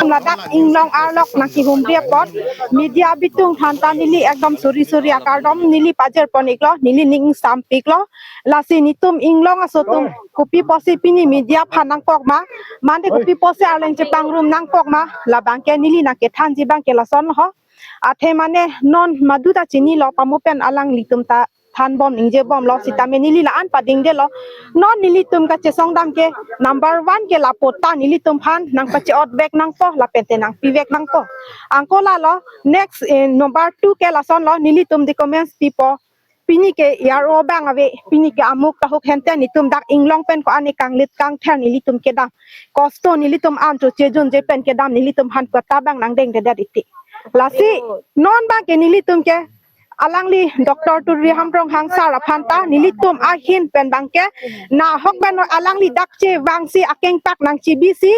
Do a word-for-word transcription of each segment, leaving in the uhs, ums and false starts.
Ladak inglong arlok nangkehumri apot media abitung aphan ta neli ekdom suri suri akardom neli pajirpon iklo, neli ning sampiklo. Lasi netum inglong aso atum kopi pusi pini media aphan nangkok ma, mane kopi pusi arleng chepangrum nangkok ma, labangke neli nangkethanji abangke lason ho. Athe mane non maduta chinilo, pamo pen alanglitum ta thanbom ningjebomlo, sitame neli la-an padingdelo. Non nelitum kachesongdam ke number one ke lapu ta nelitum aphan nangpache-otbek nangpo, lapente nangpivek nangpo. Anke lalo, next, eh, number two ke lasonlo, nelitum documents pipo. Pini ke E R O abang ave, pini ke amuk tahuk hente netum dak inglong pen ko-an kanglit kangther nelitum kedam. Kosto nelitum an chochejunje pen kedam, nelitum aphan patta abang nangdengdedet iti. Lasi non abangke nelitum ke alangli Doctor Tuliram Ronghang sir aphan ta nelitum ahin pen abangke nahok pen alangli dak chevangsi akengpak nangchibisi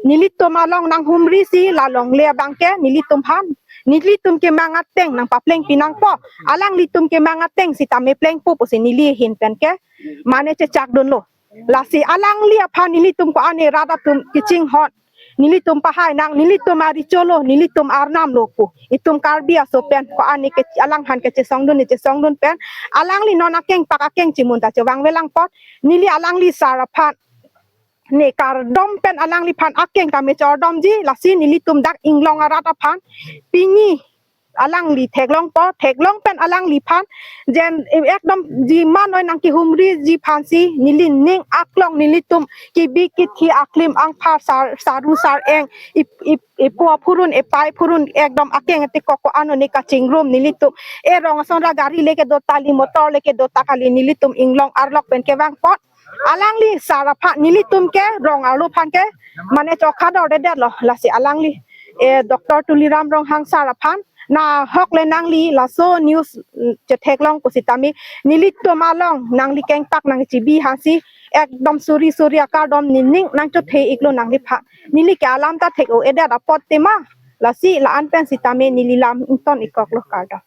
nelitum along nanghumrisi, la longle abangke nelitum aphan, nelitum kemang ateng nangpaplengpi nangpo. Alanglitum kemang ateng sitame plengpo pusi neli ahin pen ke mane chechakdunlo. Lasi alangli aphan nelitum ko-an rat atum kachinghon, nelitum pahai nang, nelitum aricholo, nelitum arnamlo pu. Itum Karbi aso pen ko-an ke alangphan kachesongdun, chesongdun pen alangli non akengpak akeng chimun ta chevangvelang apot neli alangli sir aphan ne kardom pen alangliphan akeng tame chordomji. Lasi nelitum dak inglong arat aphan pini alangli theklongpo, theklong pen alangliphan jen ekdom jiman noi nangkehumriji aphansi neli ning aklong, nelitum kebi kethe, aklim angpha, sar, saru sareng, ip, ip, ipo aphurun, epai phurun, ekdom akeng atekok ko-an ne kachingrum nelitum. E rong ason ra gari le kedo ta kali, motor le kedo ta kali, nelitum inglong arlok pen kevang apot alangli sir aphan nelitum ke rong arlo aphan ke mane chokha dordedetlo. Lasi alangli, eh, Doctor Tuliram Ronghang sir aphan nahok le nangli laso news, mm, chetheklong pusitame nelitum along nangli kengpak nangchibi aphansi ekdom suri suri akardom nening nangchothe iklo nangliphan. Neli ke alam ta thek-o-edet apot tema. Lasi la-an pen sitame neli lam ington ikkoklo, kardom.